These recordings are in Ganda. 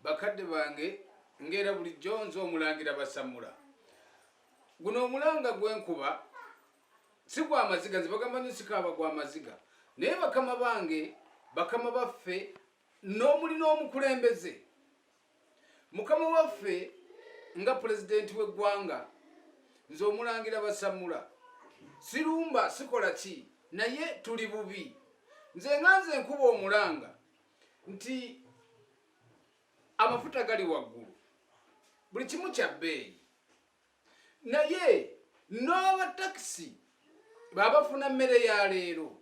Bakadde bange, ng'era bulijjo nze Omulangira Basammula. Guno omulanga gwenkuba si gwa maziga, nze bagamba nyo sikaaba gwa maziga, naye bakama bange, bakama baffe, n'omuli n'omukulembeze mukama waffe nga pulezidenti w'eggwanga, nze Omulangira Basammula sirumba, sikola ki, naye tuli bubi. Nze nga nze nkuba omulanga nti amafuta gali waggulu, buli kimu kya bbeeyi, naye n'abatakisi babafuna mmere ya leero,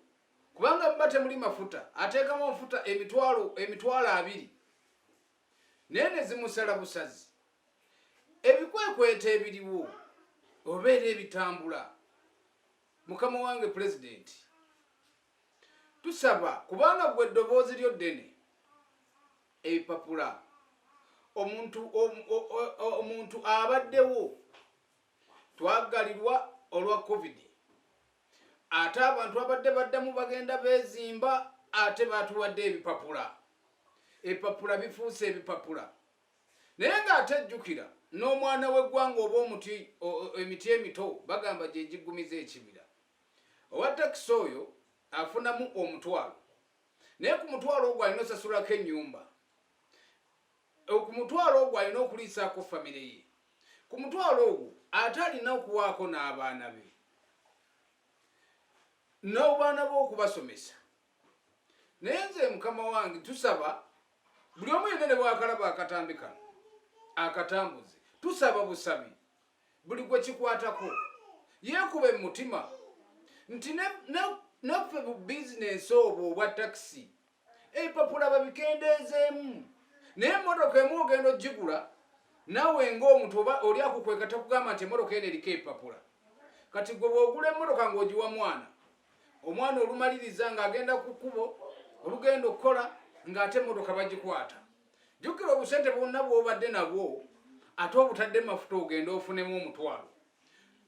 kubanga muba temuli mafuta, ateekamu amafuta 20,000 naye ne zimusala busazi. Ebikwekweto ebiriwo obeera ebitambula, mukama wange pulezidenti, tusaba, kubanga gwe eddoboozi lyo ddene, ebipapula omuntu abaddewo twaggalirwa olwa COVID, ate abantu abadde baddamu bagenda beezimba, ate batuwadde ebipapula. Ebipapula bifuuse ebipapula, naye ng'ate jjukira n'omwana w'eggwanga oba omuti, emiti emito bagamba gye giggumiza ekibira. Owa takisi oyo afunamu 1000, naye ku 1000 ogwo alina osasulako ennyumba, ku 1000 ogwo alina okuliisaako famire ye, ku 1000 ogwo ate alina okuwaako n'abaana be, n'obaana be okubasomesa. Naye nze mukama wange, tusaba buli omu yenna ne bwakalaba akatambi kano akatambuze, tusaba busabi buli gwe kikwatako yeekuba emutima nti naffe bu bizinensi obwo obwa takisi ebipapula babikendeezeemu. Naye emmotoka emu ogenda ogigula naawe ng'omuntu oba oli akukweka takugamba nti emmotoka eno eriko ebipapula. Kati gwe bw'ogula emmotoka ng'ogiwa mwana, omwana olumaliriza ng'agenda ku kkubo olugenda okukola, ng'ate emmotoka bagikwata. Jjukira obusente bwonna bw'obadde nabwo ate obutadde mafuta, ogenda ofunemu 1000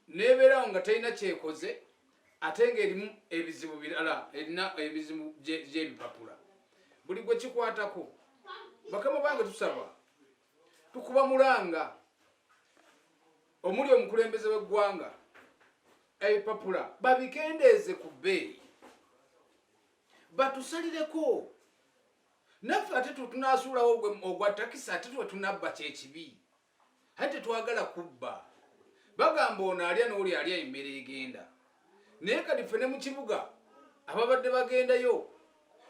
nebeerawo nga terina kyekoze, ate ng'erimu ebizibu birala, erina ebizibu gy'ebipapula. Buli gwe kikwatako, bakama bange, tusaba, tukuba mulanga omuli omukulembeze w'eggwanga, ebipapula babikendeeze ku bbeeyi, batusalireko naffe. Ate tutunasuulawo ogwa takisi, ate twe tunabba kyekibi, ate tetwagala kubba. Bagamba ono alya n'oli alya, emmere egenda. Naye kati ffe ne mu kibuga ababadde bagendayo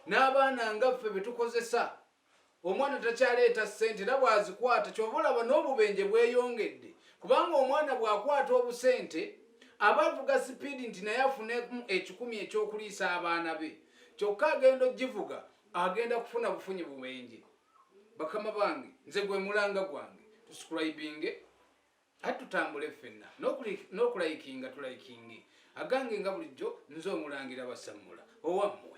n'abaana nga ffe betukozesa, omwana takyaleeta ssente, era bw'azikwata kyova olaba n'obubenje bweyongedde, kubanga omwana bw'akwata obusente aba avuga sipiidi nti naye afunemu 100 ekyokuliisa abaana be, kyokka agenda ogivuga agenda kufuna bufunyi bubenje. Bakama bange, nze gwe mulanga gwange, tusubscribinge ate tutambule ffenna n'okulayikinga, tulayikinge. Agange nga bulijjo nze Omulangira Basammula owammwe.